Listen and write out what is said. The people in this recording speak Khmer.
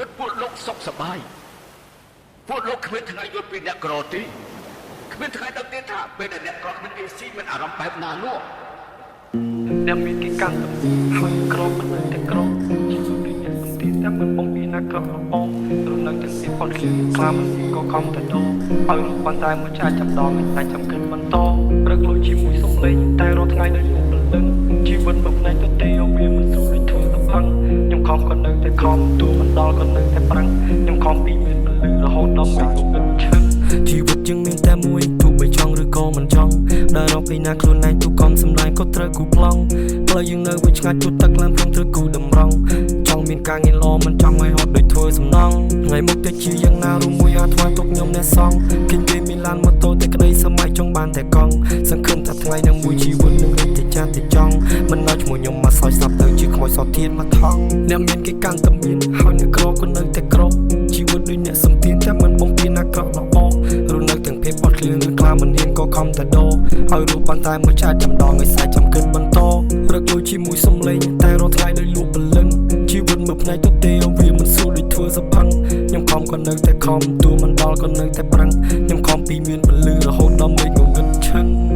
វិតពួកលោកសុខសប្បាយ ពួកលោកគ្មានថ្ងៃយល់ពីអ្នកក្រទេ គ្មានថ្ងៃដឹងទេថាពេលដែលអ្នកក្រគ្មានអេស៊ីមានអារម្មណ៍បែបណានោះ។ អ្នកមានគេកាន់តែហើយក្រមិននៅតែក្រ ជីវិតដូចអ្នកសន្តិ តែមិនបំពីណាក្រក់ល្អ រស់នៅទាំងពីផុតឃ្លៀងខ្លា មិនក៏ខំតែដឲ្យរូបបានតែមួយចាចាំដង តែចាំគិតបន្ត រឹកលុយជាមួយសំលេង តែរាល់ថ្ងៃដូចមុខព្រលឹង ជីវិតមួយផ្នែកទៅទេ វាមិនស្រួលដូចធ្វើតំផឹង ខ្ញុំខំក៏នៅតែខំ ទួមិនដល់ក៏នៅតែប្រឹង ខ្ញុំខំពីមានពលឺរហូតដល់មេឃងឹតឈឹង។ ជីវិតយើងមានតែមួយ ទោះបីចង់ឬក៏មិនចង់ ដើររកពីណាខ្លួនឯង ទូកំសម្ដែងក៏ត្រូវគូប្លង់ ផ្លូវយើងនៅវិញឆ្ងាយ ជួទឹកឡើងភ្នំត្រូវគូតម្រង់ ចង់មានការងារល្អ មិនចង់ឲ្យហត់ដូចធ្វើសំណង ថ្ងៃមុខទៅជាយ៉ាងណា រួមមួយអាថ្វាយទុកខ្ញុំអ្នកសង ឃើញគេមានឡានម៉ូតូ តែក្តីសម័យចង់បានតែកង់ សង្ឃឹមថាថ្ងៃនឹងមួយជីវិតនឹងរីកទៅចាស់ទៅចង់ មិនឲ្យឈ្មោះខ្ញុំមកសោយស្លាប់ទៅជាខ្មោចសោទៀនមកថង។ អ្នកមានគេកាន់តែមាន ហើយអ្នកក្រក៏នៅតែក្រ ជីវិតដូចអ្នកសំទៀន តែមិនបំពេញអាក្រក់ល្អ រស់នៅទាំងភាពអត់ឃ្លាន ឬខ្លាមិនហ៊ានក៏ខំតែដោឲ្យរូបបានតែមួយឆាតចាំដង ឲ្យសាច់ចាំគិតបន្ត រឹកលុយជាមួយសំលេង តែរាល់ថ្ងៃដូចលក់ព្រលឹង ជីវិតមើលភ្នែកទៅទេ វាមិនស្រួលដូចធ្វើសផឹង ខ្ញុំខំក៏នៅតែខំ ទួមិនដល់ក៏នៅតែប្រឹង ខ្ញុំខំពីមានពលឺរហូតដល់មេឃងងឹតឈឹង។